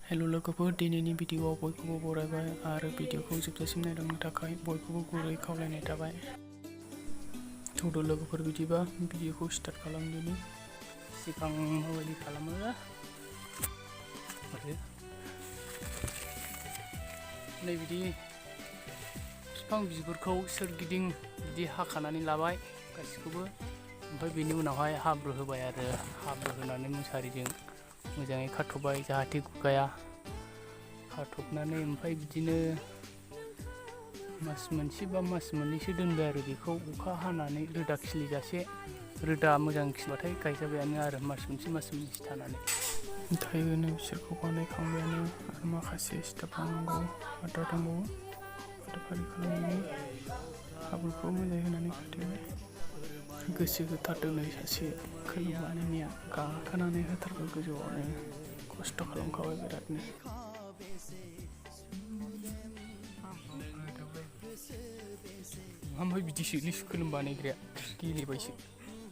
हेल' लोगोफोर, दिनैनि भिडिअआव बयखौबो बरायबाय आरो भिडिअखौ जोबजासिम नायलांनो थाखाय बयखौबो गुरै खावलायनाय थाबाय। थौदो लोगोफोर, बिदिबा भिडिअखौ स्टार्ट खालामदिनि। सिगां माबायदि खालामो आरो नै बिदि बिफां बिगुरखौ सोरगिदिं बिदि हाखानानै लाबाय गासिखौबो। ओमफ्राय बेनि उनावहाय हाब्रु होबाय आरो हाब्रु होनानै मुसारिजों मोजाङै खाथ'बाय जाहाथे गुगाया। खाथबनानै ओमफ्राय बिदिनो मास मोनसे बा मास मोननैसो दोनबाय आरो बेखौ अखा हानानै रोदा खिलिजासे। रोदा मोजां खिलिबाथाय गायजाबायानो आरो मास मोनसे मास मोननैसो थानानै। दायोनो बिसोरखौ बानायखांबायानो आरो माखासे स्टेप नांगौ आद्रा दंबावो। फारि खालामनानै हाब्रुखौ मोजाङै होनानै खाथेबाय। गोसो होथारदों नै सासे खोलोम बानायनाया, गाखोनानै होथारबाय गोजौआवनो। खस्थ' खालामखाबाय बिरादनो। ओमफ्राय बिदिसो लिसु खोलोम बानायग्राया गेलेबायसो।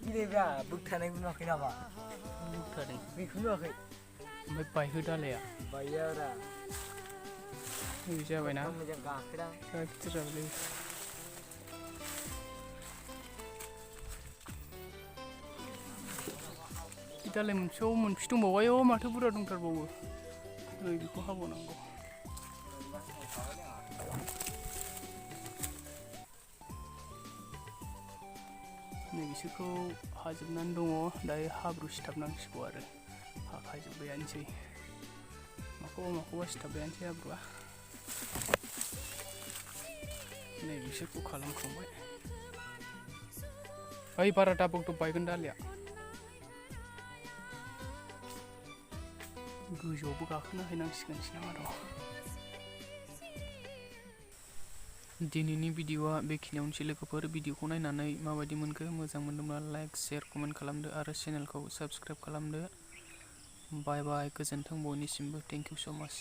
गेलेब्रा, बोगथानायखौ नुवाखै नामा? बोगथादों बेखौ नुवाखै? ओमफ्राय बायहो दालाया। बायोब्रा। बिदि जाबायना? मोजां गाखोदां। जा गिदिर जाबायलै। दालाय मोनसेयाव मोनबेसे दंबावो? आयौ, माथो बुरजा दंथारबावो। नै बेखौ हाबावनांगौ। नै बिसोरखौ हाजोबनानै दङ, दायो हाब्रु सिथाबनांसिगौ आरो। हाखाजोब्बायानोसै, माखौबा सिथाबबायानोसै हाब्रुआ। नै बिसोरखौ खालामखांबाय। ओइ, बारा दाबगदब बायगोन दालाया। गोजौआवबो गाखोना हैनांसिगोनसो नामा र'। दिनैनि भिडिअआ बेखिनियावनोसै लोगोफोर। भिडिअखौ नायनानै माबायदि मोनखो? मोजां मोनदोंब्ला लाइक, शेयार, कमेन्ट खालामदो आरो चेनेलखौ साबस्क्राइब खालामदो। बाय बाय, गोजोन्थों बयनिसिमबो। थेंक इउ स' माच।